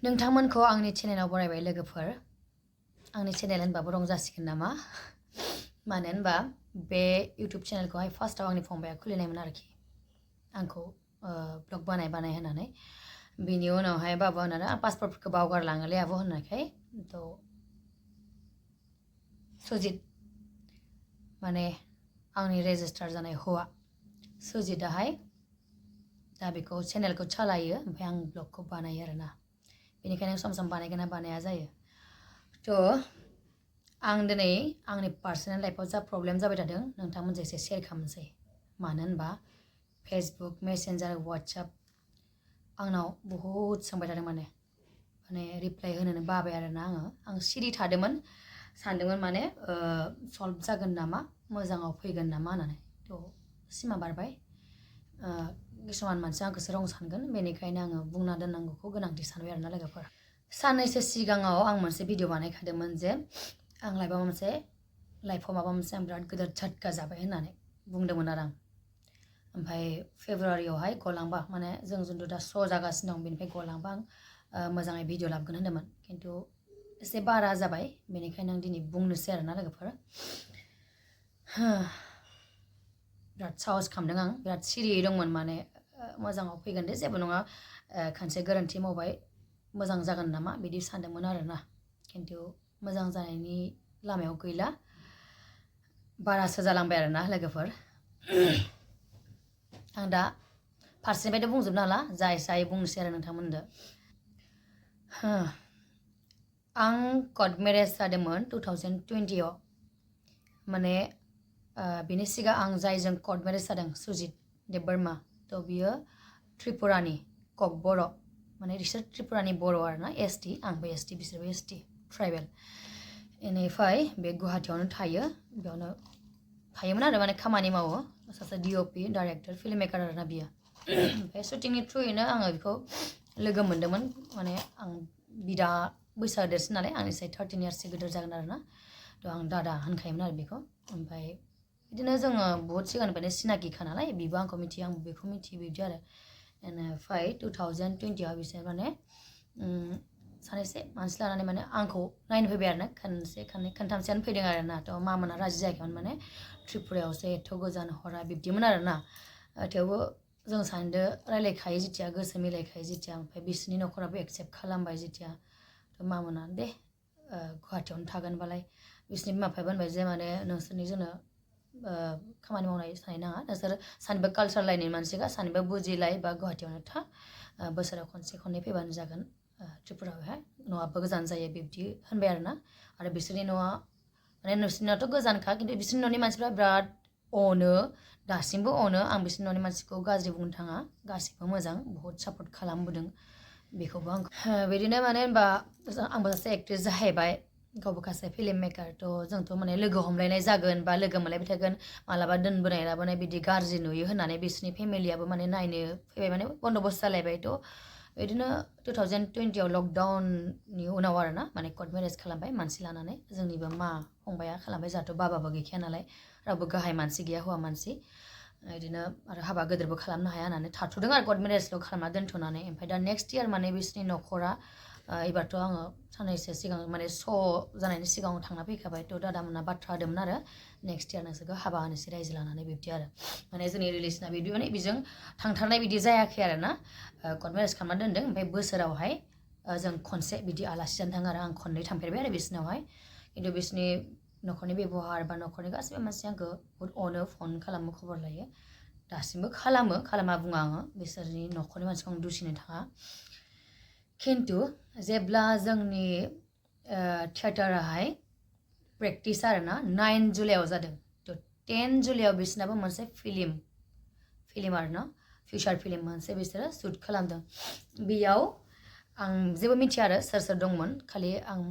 नोंथांमोनखौ आंनि चेनेलाव बरायबाय लोगोफोर आंनि चेनेल होनबाबो रं जासिगोन नामा मानो होनबा बे इउट्युब चेनेलखौहाय फार्स्टआव आंनि फंबाया खुलिनायमोन आरोखि आंखौ ब्लग बानाय होननानै बिनि उनावहाय बाबा होननानै आं पासपर्टफोरखौ बावगारलाङोलै आब' होननायखाय थ' सुजित माने आंनि रेजिस्टार जानाय हौवा सुजितआहाय दा बेखौ चेनेलखौ सालायो ओमफ्राय आं ब्लगखौ बानायो आरोना बेनिखायनो सम सम बानायगोन ना बानाया जायो थ' आं दिनै आंनि पार्सनेल लाइफआव जा प्रब्लेम जाबाय थादों नोंथांमोनजों एसे शेयार खालामनोसै मानो होनबा फेसबुक मेसेन्जार वाट्सएप आंनाव बहुद सोंबाय थादों माने रिप्लाइ होनोनो बाबाय आरोना आं सिरि थादोंमोन सानदोंमोन माने सल्भ जागोन नामा मोजाङाव फैगोन नामा होननानै थ' सिमा बारबाय किसुमान मानसिया आंखौसो रं सानगोन बेनिखायनो आङो बुंना दोननांगौखौ गोनांथि सानबाय आरोना लोगोफोर साननैसो सिगाङाव आं मोनसे भिडिअ बानायखादोंमोन जे आं लाइफआव माबा मोनसे आं बिराद गिदिर झटका जाबाय होननानै बुंदोंमोन आरो आं ओमफ्राय फेब्रुवारियावहाय गलांबा माने जों जिथु दा श' जागासिनो दं बेनिफ्राय गलांबा आं मोजाङै भिडिअ लाबोगोन होन्दोंमोन खिन्थु एसे बारा जाबाय बेनिखायनो आं दिनै बुंनोसै आरोना लोगोफोर बिराद साहस खालामदों आं बिराद सिरियै दंमोन माने मोजाङाव फैगोन दे जेबो नङा खनसे गोरोन्थि मावबाय मोजां जागोन नामा बिदि सानदोंमोन आरोना खिन्थु मोजां जानायनि लामायाव गैला बारासो जालांबाय आरोना लोगोफोर आं दा फारसेनिफ्रायथ' बुंजोबनो हाला जा एसे बुंनोसै आरो नोंथांमोननो आं कर्ट मेरेज जादोंमोन 2020आव माने बिनि सिगां आं जायजों कर्ट मेरेज जादों सुजित देब बर्मा थ' बियो त्रिपुरानि ककबर' माने बिसोर त्रिपुरानि बर' आरोना एसटि आंबो एसटि बिसोरबो एसटि ट्राइबेल बेनिफ्राय बे गुवाहाटियावनो थायो बेयावनो थायोमोन आरो माने खामानि मावो सासे DOP डाइरेक्टर फिल्म मेकार आरोना बियो ओमफ्राय शुटिंनि थ्रुयैनो आङो बेखौ लोगो मोन्दोंमोन माने आं बिदा बैसोआ देरसिन नालाय आंनिसाय 13 इयार्ससो गिदिर जागोन आरोना थ' आं दादा होनखायोमोन आरो बेखौ ओमफ्राय बिदिनो जोङो बहुत सिगांनिफ्रायनो सिनाकिखा नालाय बिबो आंखौ मिथियो आंबो बेखौ मिथियो बिदि आरो बेनिफ्राय 2020आव बिसोर माने सानैसे मानसि लानानै माने आंखौ नायनो फैबाय आरोना खनथामसोआनो फैदों आरोना थ' मामोना राजि जायाखैमोन माने त्रिपुरायावसो एथ' गोजान हरा बिब्दिमोन आरोना थेवबो जों सानैदो रायलायखायो जेथिया गोसो मिलायखायो जेथिया ओमफ्राय बिसोरनि न'खराबो एक्सेप्ट खालामबाय जेथिया थ' मामोना दे गुवाहाटियावनो थागोनबालाय बिसोरनि बिमा बिफाया होनबाय जे माने नोंसोरनि जोंनो खामानि मावनाय साननाय नाङा नोंसोर सानैबो कालसार लाइननि मानसिखा सानैबो बुजिलाय बा गुवाहाटियावनो था बोसोराव खनसे खननै फैबानो जागोन त्रिपुरायावहाय न'आबो गोजान जायो बिब्दि होनबाय आरो बिसोरनि न'आ माने नोंसोरनियाथ' गोजानखा खिन्थु बिसोरनि न'नि मानसिफ्रा बिराद अनो दासिमबो अनो आं बिसोरनि न'नि मानसिखौ गाज्रि बुंनो थाङा गासिबो मोजां बहुत सापर्ट खालामबोदों बेखौबो आं बिदिनो माने होनबा आंबो सासे एक्ट्रेस जाहैबाय गावबो सासे फिल्म मेकार थ' जोंथ' माने लोगो हमलायनाय जागोन बा लोगो मोनलायबाय थागोन मालाबा दोनबोनाय लाबोनाय बिदि गाज्रि नुयो होननानै बिसोरनि फेमिलियाबो माने नायनो फैबाय माने बन्द'बस्त जालायबाय थ' बिदिनो 2020आव लकडाउननि उनाव आरोना माने कर्ट मेरेज खालामबाय मानसि लानानै जोंनिबो मा फंबाया खालामबाय जोंहाथ' बाबाबो गैखाया नालाय रावबो गाहाय मानसि गैया हौवा मानसि बिदिनो आरो हाबा गिदिरबो खालामनो हाया होननानै थाथ'दों आरो कर्ट मेरेजल' खालामना दोनथ'नानै ओमफ्राय दा नेक्स्ट इयार माने बिसोरनि न'खरा एबारथ' आङो साननैसो सिगां माने श' जानायनि सिगाङाव थांना फैखाबाय थ' दादामोना बाथ्रा होदोंमोन आरो नेक्स्ट इयार नोंसोरखौ हाबा होनोसै रायजो लानानै बिब्दि आरो माने जोंनि रिलेसना बिदि माने बेजों थांथारनाय बिदि जायाखै आरोना कर्ट मेरेज खालामना दोनदों ओमफ्राय बोसोरावहाय जों खनसे बिदि आलासि जानो थाङो आरो आं खननै थांफेरबाय आरो बिसोरनावहाय खिन्थु बिसोरनि न'खरनि बेब'हार बा न'खरनि गासैबो मानसि आंखौ बहुद अनो फन खालामो खबर लायो दासिमबो खालामा बुङा आङो बिसोरनि न'खरनि मानसिखौ आं दुसिनो थाङा खिन्थु जेब्ला जोंनि थियेटाराहाय प्रेक्टिस आरोना 9 जुलाइआव जादों थ' 10 जुलाइआव बिसोरनाबो मोनसे फिल्म आरोना फिउचार फिल्म मोनसे बिसोरो शुट खालामदों बेयाव आं जेबो मिथिया आरो सोर दंमोन खालि आं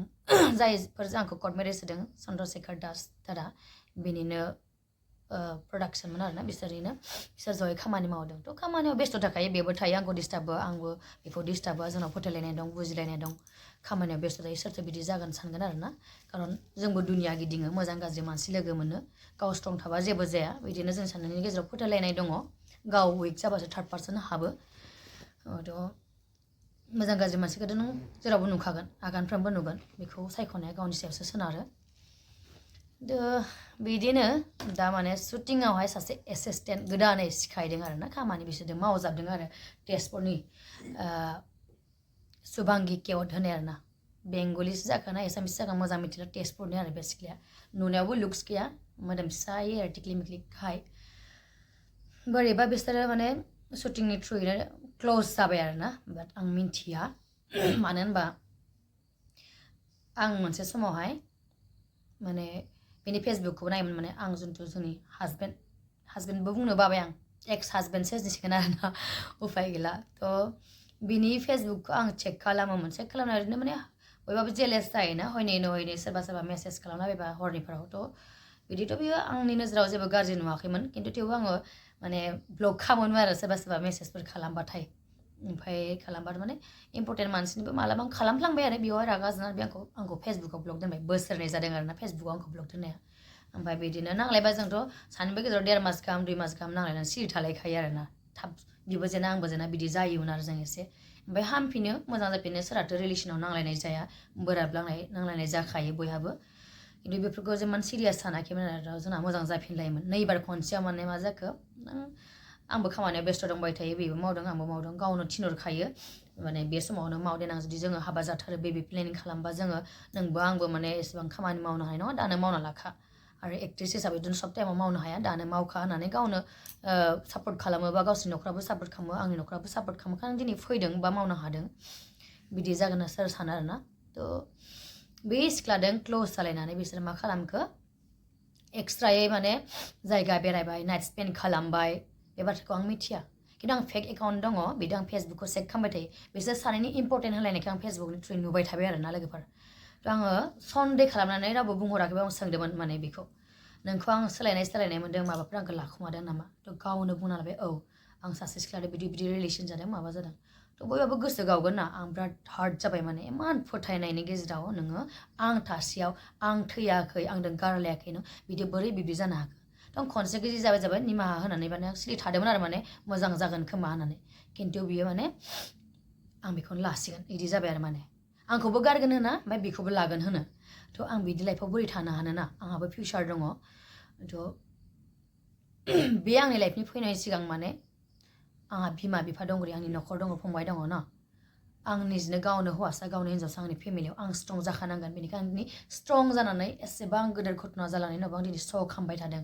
जायफोर आंखौ कर्ट मेरेज होदों चन्द्रशेखर दास दादा बेनिनो प्रडाक्सनमोन आरोना बिसोर जयै खामानि मावदों थ' खामानियाव बेस्थ' थाखायो बेबो थायो आंखौ डिस्टार्बबो आंबो बेखौ डिस्टार्बबो जोंनाव फोथायलायनाय दं बुजिलायनाय दं खामानियाव बेस्थ' थायो सोरथो बिदि जागोन सानगोन आरोना खारन जोंबो दुनिया गिदिङो मोजां गाज्रि मानसि लोगो मोनो गाव स्ट्रं थाबा जेबो जाया बिदिनो जों सानैनि गेजेराव फोथायलायनाय दङ गाव उइक जाबासो थार्ड पार्सन हाबो थ' मोजां गाज्रि मानसिखौथ' नों जेरावबो नुखागोन आगानफ्रोमबो नुगोन बेखौ सायख'नाया गावनि सायावसो सोनारो बिदिनो दा माने शुटिंआवहाय सासे एसिस्टेन्ट गोदानै सिखायदों आरो ना खामानि बिसोरजों मावजाबदों आरो तेजपुरनि सुभांगि केवट होनाय आरो ना बेंगलिसो जाखोना एसामिस जाखो मोजां मिथिला तेजपुरनि आरो बे सिख्लाया नुनायावबो लुक्स गैया मोदोम फिसायै आरो टिक्लि मिक्लि गाहाय बोरैबा बिसोरो माने शुटिंनि थ्रुयैनो क्ल'ज जाबाय आरो ना बाट आं मिन्थिया मानो होनबा आं मोनसे समावहाय माने बेनि फेसबुकखौ नायोमोन माने आं जिथु जोंनि हासबेन्डबो बुंनो बाबाय आं एक्स हासबेन्डसो होनसिगोन आरो ना उफाय गैला थ' बिनि फेसबुकखौ आं चेक खालामोमोन चेक खालामनाय ओरैनो माने बयबाबो जेलेस जायोना हयनै नहयनै सोरबा मेसेज खालामलाबायबा हरनिफोरावथ' बिदिथ' बियो आंनि नोजोराव जेबो गाज्रि नुवाखैमोन खिन्थु थेवबो आङो माने ब्लक खालामोमोन आरो सोरबा मेसेजफोर खालामबाथाय ओमफ्राय खालामबाथ' माने इम्परटेन्ट मानसिनिबो मालाबा आं खालामफ्लांबाय आरो बेवहाय रागा जोंनानै बे आंखौ फेसबुकाव ब्लक दोनबाय बोसोरनै जादों आरो ना फेसबुकाव आंखौ ब्लक दोननाया ओमफ्राय बिदिनो नांलायबा जोंथ' सानैबो गेजेराव 1.5 मास गाहाम 2 मास गाहाम नांलायनानै सिरि थालायखायो आरो ना थाब बिबो जेना आंबो जेना बिदि जायोमोन आरो जों एसे ओमफ्राय हामफिनो मोजां जाफिनो सोरहाथ' रिलेसनाव नांलायनाय जाया बोराबलांनाय नांलायनाय जाखायो बयहाबो खिन्थु बेफोरखौ जेमान सिरियास सानाखैमोन आरो जोंना मोजां जाफिनलायोमोन नैबार खनसेयाव माने मा जाखो आंबो खामानियाव बेस्थ' दंबाय थायो बेबो मावदों आंबो मावदों गावनो थिनहरखायो माने बे समावनो मावदेनां जुदि जोङो हाबा जाथारो बेबि प्लेनिं खालामबा जोङो नोंबो आंबो माने एसेबां खामानि मावनो हानाय नङा दानो मावना लाखा आरो एक्ट्रेस हिसाबै जों सब टाइमाव मावनो हाया दानो मावखा होननानै गावनो सापर्ट खालामो बा गावसिनि न'खराबो सापर्ट खालामो आंनि न'खराबो सापर्ट खालामो खारन दिनै फैदों बा मावनो हादों बिदि जागोन होनना सोर सानो आरोना थ' बे सिख्लादों क्ल'ज जालायनानै बिसोर मा खालामखो एक्सट्रायै माने जायगा बेरायबाय नाइट स्पेन्ड खालामबाय बे बाथ्राखौ आं मिथिया खिन्थु आं फेक एकाउन्ट दङ बिदि आं फेसबुकखौ चेक खालामबाय थायो बिसोर सानैनि इम्परटेन्ट होलायनायखौ आं फेसबुकनि थ्रुयै नुबाय थाबाय आरो ना लोगोफोर थ' आङो सन्देह खालामनानै रावबो बुंहराखैबा आं सोंदोंमोन माने बेखौ नोंखौ आं सोलायनाय मोन्दों माबाफोर आंखौ लाखुमादों नामा थ' गावनो बुंना लाबाय औ आं सासे सिख्लाजों बिदि रिलेसन जादों माबा जादों थ' बयबाबो गोसो गावगोन ना आं बिराद हार्ट जाबाय माने इमान फोथायनायनि गेजेराव नोङो आं थासेयाव आं थैयाखै आंजों गारलायाखै नों बिदि बोरै बिब्दि जानो हाखो थ' आं खनसे गिदिर जाबाय निमाहा होनानै माने सिरि थादोंमोन आरो माने मोजां जागोन खोमा होननानै खिन्थु बियो माने आं बेखौनो लासिगोन बिदि जाबाय आरो माने आंखौबो गारगोन होना ओमफ्राय बेखौबो लागोन होनो थ' आं बिदि लाइफआव बोरै थानो हानो ना आंहाबो फिउचार दङ थ' बे आंनि लाइफनि फैनायनि सिगां माने आंहा बिमा बिफा दं आंनि न'खर दङ फंबाय दङ ना आं निजेनो गावनो हौवासा गावनो हिन्जावसा आंनि फेमिलियाव आं स्ट्रं जाखानांगोन बेनिखायनो दिनै स्ट्रं जानानै एसेबां गिदिर घटना जालांनायनि उनावबो आं दिनै स्ट्रं खालामबाय थादों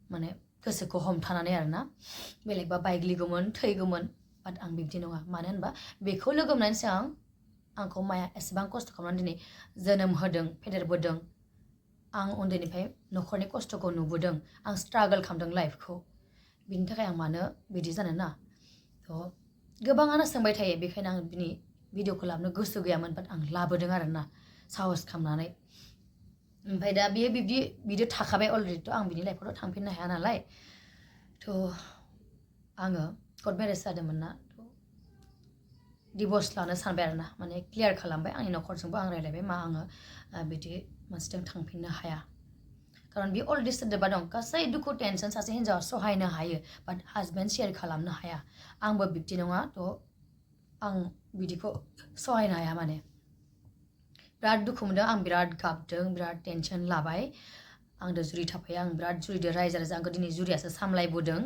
माने गोसोखौ हमथानानै आरोना बेलेगबा बायग्लिगौमोन थैगौमोन बाट आं बिब्दि नङा मानो होनबा बेखौ लोगो मोननायनि सिगां आंखौ माया एसेबां खस्थ' खालामनानै दिनै जोनोम होदों फेदेरबोदों आं उन्दैनिफ्राय न'खरनि खस्थ'खौ नुबोदों आं स्ट्रागोल खालामदों लाइफखौ बिनि थाखाय आं मानो बिदि जानो ना थ' गोबाङानो सोंबाय थायो बेखायनो आं बिनि भिडिअखौ लाबोनो गोसो गैयामोन बाट आं लाबोदों आरोना साहस खालामनानै ओमफ्राय दा बियो बिदि थाखाबाय अलरेडिथ' आं बिनि लाइफआवथ' थांफिननो हाया नालाय थ' आङो कर्ट मेरेज जादोंमोन ना थ' डिभर्स लानो सानबाय आरोना माने क्लियार खालामबाय आंनि न'खरजोंबो आं रायज्लायबाय मा आङो बिदि मानसिजों थांफिननो हाया खारन बे अलरेडि सोदोबा दं गासै दुखु टेनसन सासे हिन्जावा सहायनो हायो बाट हासबेन्ड शेयार खालामनो हाया आंबो बिब्दि नङा थ' आं बिदिखौ सहायनो हाया माने बिराद दुखु मोनदों आं बिराद गाबदों बिराद टेनसन लाबाय आंजों जुरि थाफाया आं बिराद जुरिदों रायजो राजा आंखौ दिनै जुरियासो सामलायबोदों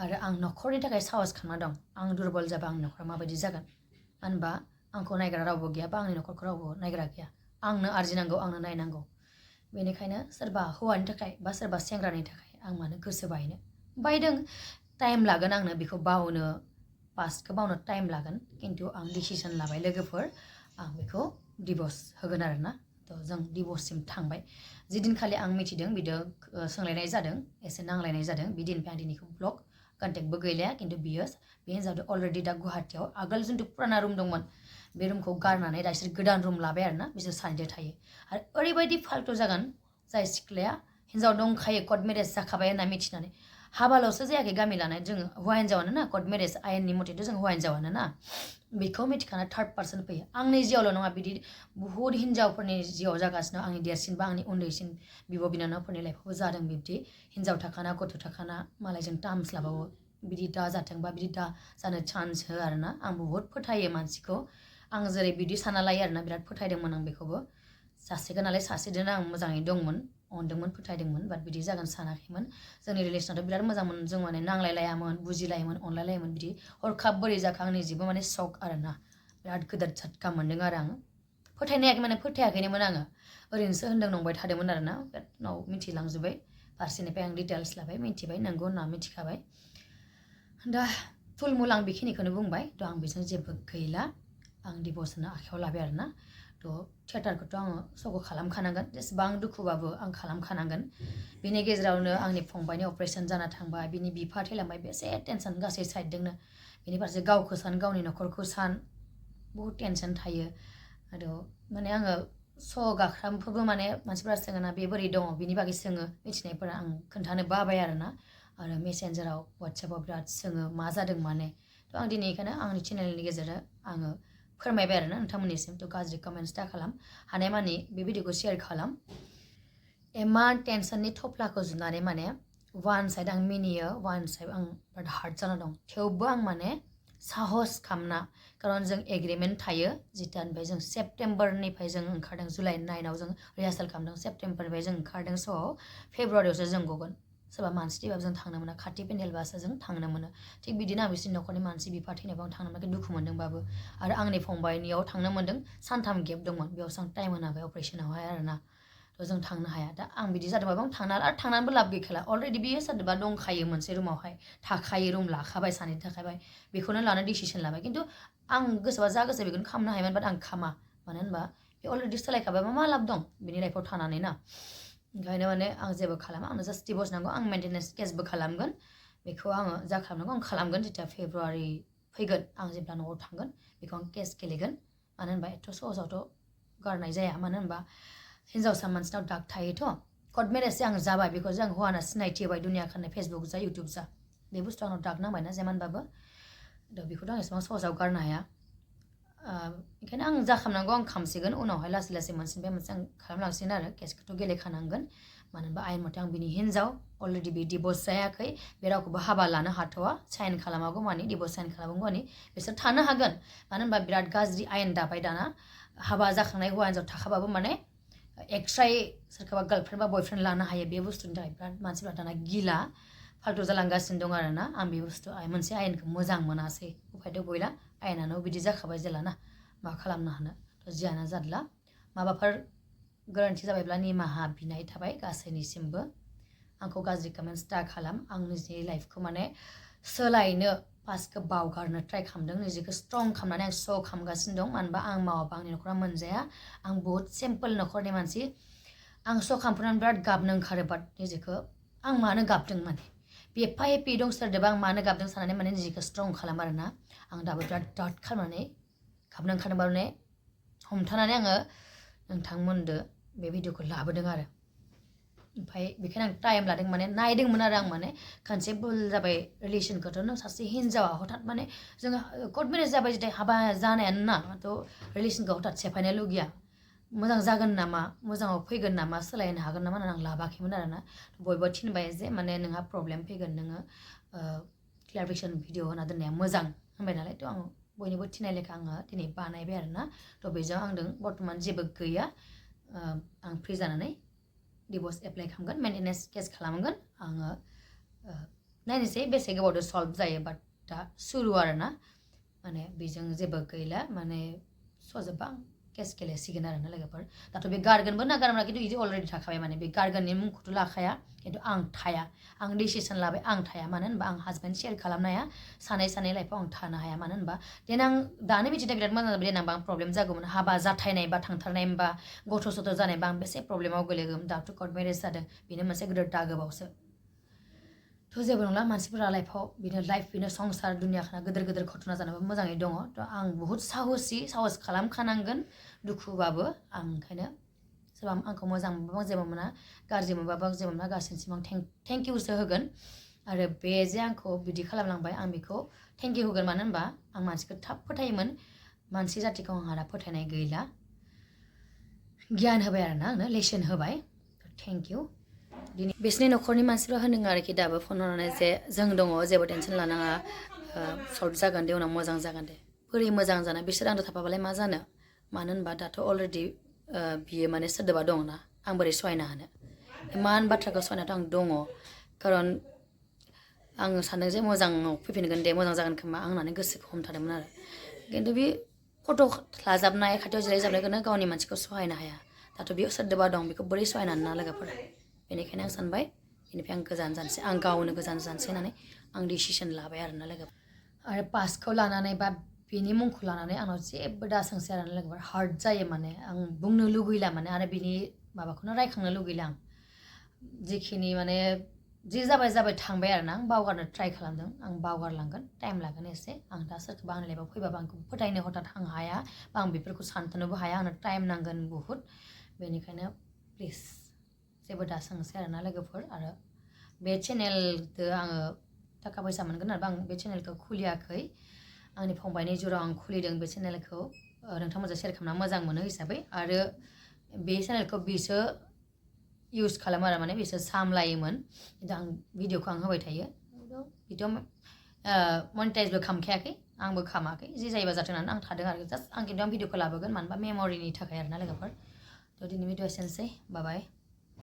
आरो आं न'खरनि थाखाय साहस खालामना दं आं दुरबल जाबा आंनि न'खरा माबायदि जागोन होनबा आंखौ नायग्रा रावबो गैया बा आंनि न'खरखौ रावबो नायग्रा गैया आंनो आरजिनांगौ आंनो नायनांगौ बेनिखायनो सोरबा हौवानि थाखाय बा सोरबा सेंग्रानि थाखाय आं मानो गोसो बायदों टाइम लागोन आंनो बेखौ बावनो पास्टखौ बावनो टाइम लागोन खिन्थु आं डिसिसन लाबाय लोगोफोर आं बेखौ डिभर्स होगोन आरोना थ' जों डिभर्ससिम थांबाय जिदिनखालि आं मिथिदों बिदि सोंलायनाय जादों एसे नांलायनाय जादों बिदिननिफ्राय आं दिनैखौ ब्लक कन्टेक्टबो गैलाया खिन्थु बे हिन्जावजों अलरेडि दा गुवाहाटियाव आगोल जिथु पुराना रुम दंमोन बे रुमखौ गारनानै दा बिसोर गोदान रुम लाबाय आरोना बिसोर सानैजों थायो आरो ओरैबायदि फाल्तु जागोन जाय सिख्लाया हिन्जाव दंखायो कर्ट मेरेज जाखाबाय होनना मिथिनानै हाबाल'सो जायाखै गामि लानाय जोङो हौवा हिन्जावानो ना कर्ट मेरेज आयेननि मथेथ' जों हौवा हिन्जावानो ना बेखौ मिथिखाना थार्ड पार्सन फैयो आंनि जिउआवल' नङा बिदि बुहुत हिन्जावफोरनि जिउआव जागासिनो आंनि देरसिन बा आंनि उन्दैसिन बिब' बिनानावफोरनि लाइफआवबो जादों बिब्दि हिन्जाव थाखाना गथ' थाखाना मालायजों टार्म्स लाबावो बिदि दा जाथों बा बिदि दा जानो चान्स हो आरोना आं बहुत फोथायो मानसिखौ आं जेरै बिदि सानना लायो आरोना बिराद फोथायदोंमोन आं बेखौबो सासेखौ नालाय सासेजोंनो आं मोजाङै दंमोन अनदोंमोन फोथायदोंमोन बाट बिदि जागोन सानाखैमोन जोंनि रिलेसनाथ' बिराद मोजांमोन जों माने नांलायलायामोन बुजिलायोमोन अनलायलायोमोन बिदि हरखाब बोरै जाखो आंनि जिबो माने शक आरोना बिराद गोदोर झटका मोन्दों आरो आङो फोथायनायाखै माने फोथायाखैनोमोन आङो ओरैनोसो होन्दों नंबाय थादोंमोन आरोना उनाव मिथिलांजोब्बाय फारसेनिफ्राय आं डिटेल्स लाबाय मिथिबाय नंगौ होनना मिथिखाबाय दा थुलमुल आं बेखिनिखौनो बुंबाय थ' आं बेजों जेबो गैला आं डिभर्स होनो आखायाव लाबाय आरोना थ' थियेटारखौथ' आङो स'खौ खालामखानांगोन जेसेबां दुखुबाबो आं खालामखानांगोन बिनि गेजेरावनो आंनि फंबायनि अपारेशन जाना थांबाय बिनि बिफा थैलांबाय बेसे टेनसन गासै साइडजोंनो बिनि फारसे गावखौ सान गावनि न'खरखौ सान बहुद टेनसन थायो आरो माने आङो स' गाख्रामफोरबो माने मानसिफोरा सोङोना बे बोरै दङ बिनि बागै सोङो मिथिनायफोरा आं खोन्थानो बाबाय आरोना आरो मेसेन्जाराव वाट्सएपाव बिराद सोङो मा जादों माने थ' आं दिनै बेखायनो आंनि चेनेलनि गेजेरजों आङो फोरमायबाय आरोना नोंथांमोननिसिम थ' गाज्रि कमेन्ट्स दा खालाम हानायमानि बे भिडिअखौ शेयार खालाम इमान टेनसननि थफ्लाखौ जुनानै माने वान साइड आं मिनियो वान साइड आं बिराद हार्ट जाना दं थेवबो आं माने साहस खालामना खारन जों एग्रिमेन्ट थायो जितानिफ्राय जों सेप्तेम्बरनिफ्राय जों ओंखारदों जुलाइ 9आव जों रिहार्सेल खालामदों सेप्तेम्बरनिफ्राय जों ओंखारदों स'आव फेब्रुवारियावसो जों गगोन सोरबा मानसि थैबाबो जों थांनो मोना खाथि पेन्डेलबासो जों थांनो मोनो थिग बिदिनो आं बिसोरनि न'खरनि मानसि बिफा थैनायबो आं थांनो मोनाखै दुखु मोन्दोंबाबो आरो आंनि फंबायनियाव थांनो मोन्दों सानथाम गेप दंमोन बेयावसो आं टाइम होनो हाबाय अपारेशनावहाय आरोना थ' जों थांनो हाया दा आं बिदि जादोंबाबो आं थांना आरो थांनानैबो लाब गैखाला अलरेडि बियो सोरदोंबा दंखायो मोनसे रुमावहाय थाखायो रुम लाखाबाय सानैनि थाखाय बेखौनो लानो डिसिसन लाबाय खिन्थु आं गोसोबा जा गोसो बेखौनो खालामनो हायोमोन बाट आं खामा मानो होनबा बे अलरेडि सोलायखाबाय मा लाब दं बिनि लाइफआव थानानै ना ओंखायनो माने आं जेबो खालामा आंनो जास्ट डिभर्स नांगौ आं मेन्टेनेन्स केसबो खालामगोन बेखौ आङो जा खालामनांगौ आं खालामगोन जेथिया फेब्रुवारि फैगोन आं जेब्ला न'आव थांगोन बेखौ आं केस गेलेगोन मानो होनबा एथ' सहसावथ' गारनाय जाया मानो होनबा हिन्जावसा मानसिनाव दाग थायोथ' कर्ट मेरेजसो आं जाबाय बेखौ जों हौवाना सिनायथि होबाय दुनिया खारनाय फेसबुक जा इउटुब जा बे बुस्थुआ आंनाव दाग नांबायना जेमानबाबो थ' बेखौथ' आं एसेबां सहसाव गारनो हाया ओंखायनो आं जा खालामनांगौ आं खालामसिगोन उनावहाय लासै लासै मोनसेनिफ्राय मोनसे आं खालामलांसिगोन आरो केसखौथ' गेलेखानांगोन मानो होनबा आयेन मथे आं बिनि हिन्जाव अलरेडि बे डिभर्स जायाखै बे रावखौबो हाबा लानो हाथ'वा साइन खालामागौ मानि डिभर्स साइन खालामागौ मानि बिसोर थानो हागोन मानो होनबा बिराद गाज्रि आयेन दाबाय दाना हाबा जाखांनाय हौवा हिन्जाव थाखाबाबो माने एक्सट्रायै सोरखौबा गार्लफ्रेन्ड बा बयफ्रेन्ड लानो हायो बे बुस्थुनि थाखाय बिराद मानसिफ्रा दाना गिला फाल्तु जालांगासिनो दं आरोना आं बे बुस्थु मोनसे आयेनखौ मोजां मोनासै उफायथ' गैला आयेनानो बिदि जाखाबाय जेला ना मा खालामनो हानो थ' जियानो जादला माबाफोर गोरोन्थि जाबायब्ला निमाहा बिनाय थाबाय गासैनिसिमबो आंखौ गाज्रि कमेन्ट्स दा खालाम आं निजे लाइफखौ माने सोलायनो पास्टखौ बावगारनो ट्राइ खालामदों निजेखौ स्ट्रं खालामनानै आं श' खालामगासिनो दं मानो होनबा आं मावाबा आंनि न'खरा मोनजाया आं बहुत सिम्पोल न'खरनि मानसि आं श' खालामनानै बिराद गाबनो ओंखारो बाट निजेखौ आं मानो गाबदों माने एफा एपि दं सोरदोंबा आं मानो गाबदों साननानै माने निजेखौ स्ट्रं खालाम आरोना आं दाबो बिराद डाउट खालामनानै गाबनो ओंखारदोंबा माने हमथानानै आङो नोंथांमोनदो बे भिडिअखौ लाबोदों आरो ओमफ्राय बेखायनो आं टाइम लादों माने नायदोंमोन आरो आं माने खनसे भुल जाबाय रिलेसनखौथ' नों सासे हिन्जावा हथात माने जोङो कर्ट मेरेज जाबाय जेथाय हाबा जानायानो ना थ' रिलेसनखौ हथात सेफायनो लुगैया मोजां जागोन नामा मोजाङाव फैगोन नामा सोलायनो हागोन नामा होननानै आं लाबाखैमोन आरोना बयबो थिनबाय जे माने नोंहा प्रब्लेम फैगोन नोङो क्लियारिफिकेसन भिडिअ होना दोननाया मोजां होनबाय नालाय थ' आं बयनिबो थिनाय लेखा आङो दिनै बानायबाय आरोना थ' बेजों आंजों बर्थमान जेबो गैया आं फ्रि जानानै डिभर्स एप्लाइ खालामगोन मेन्टेनेन्स केस खालामगोन आङो नायनोसै बेसे गोबावजों सल्भ जायो बाट दा सुरु आरोना माने बेजों जेबो गैला माने सजोबबा केस गेलेसिगोन आरोना लोगोफोर दाथ' बे गारगोनबो ना गारना खिन्थु बिदि अलरेडि थाखाबाय माने बे गारगोननि मुंखौथ' लाखाया खिन्थु आं थाया आं डिसिसन लाबाय आं थाया मानो होनबा आं हासबेन्ड शेयार खालामनो हाया सानै लाइफआव आं थानो हाया मानो होनबा देनां दानो मिथिनाय बिराद मोजां जाबाय देनांबा आं प्रब्लेम जागौमोन हाबा जाथायनाय बा थांथारनाय बा गथ' सथ' जानायबा आं बेसे प्रब्लेमाव गोलैगौमोन दाथ' कर्ट मेरेज जादों बेनो मोनसे गिदिर दागोबावसो थ' जेबो नंला मानसिफोरा लाइफआव बिनो लाइफ बिनो संसार दुनियाखौना गिदिर गिदिर घटना जानोबो मोजाङै दङ थ' आं बुहुत साहस खालामखानांगोन दुखुबाबो आं ओंखायनो सोरबा आंखौ मोजां मोनबाबो आं जेबो मोना गाज्रि मोनबाबो आं जेबो मोना गासैनिसिम आं थेंक इउसो होगोन आरो बे जे आंखौ बिदि खालामलांबाय आं बेखौ थेंक इउ होगोन मानो होनबा आं मानसिखौ थाब फोथायोमोन मानसि जातिखौ आंहा दा फोथायनाय गैला गियान होबाय आरोना आंनो लेसन होबाय थेंक इउ बिसोरनि न'खरनि मानसिफ्रा होनदों आरोखि दाबो फन हरनानै जे जों दङ जेबो टेनसन लानाङा सल्भ जागोन दे उनाव मोजां जागोन दे बोरै मोजां जानो बिसोर आंजों थाफाबालाय मा जानो मानो होनबा दाथ' अलरेडि बियो माने सोदोबा दंना आं बोरै सहायनो हानो इमान बाथ्राखौ सहायनाथ' आं दङ खारन आं सानदों जे मोजाङाव फैफिनगोन दे मोजां जागोन खोमा आं होननानै गोसोखौ हमथादोंमोन आरो खिन्थु बे फट' लाजाबनाय खाथियाव जिरायजाबनायखौनो गावनि मानसिखौ सहायनो हाया दाथ' बेयाव सोदोबा दं बेखौ बोरै सहायनो ना लोगोफोर बेनिखायनो आं सानबाय बेनिफ्राय आं गोजान जानोसै आं गावनो गोजान जानोसै होननानै आं डिसिसन लाबाय आरोना लोगोफोर आरो पास्टखौ लानानै बा बिनि मुंखौ लानानै आंनाव जेबो दा सोंसै आरोना लोगोफोर हार्ट जायो माने आं बुंनो लुगैला माने आरो बिनि माबाखौनो रायखांनो लुगैला आं जिखिनि माने जि जाबाय जाबाय थांबाय आरोना आं बावगारनो ट्राइ खालामदों आं बावगारलांगोन टाइम लागोन एसे आं दा सोरखौबा आंनि लाइफआव फैबाबो आंखौ फोथायनो हथात आं हाया बा आं बेफोरखौ सानथ'नोबो हाया आंनो टाइम नांगोन बुहुत बेनिखायनो प्लिज जेबो दा सोंसै आरोना लोगोफोर आरो बे चेनेलजों आङो थाखा फैसा मोनगोन आरो आं बे चेनेलखौ खुलियाखै आंनि फंबायनि जुराव आं खुलिदों बे चेनेलखौ नोंथांमोनजों शेयार खालामना मोजां मोनो हिसाबै आरो बे चेनेलखौ बिसो इउज खालामो आरो माने बिसोर सामलायोमोन खिन्थु आं भिडिअखौ आं होबाय थायो भिडिअ मनिटाइजबो खालामखायाखै आंबो खालामाखै जि जायोबा जाथों होननानै आं थादों आरो जास्ट आं खिन्थु आं भिडिअखौ लाबोगोन मानो होनबा मेम'रिनि थाखाय आरोना लोगोफोर थ' दिनै भिडिअ एसेनोसै बाय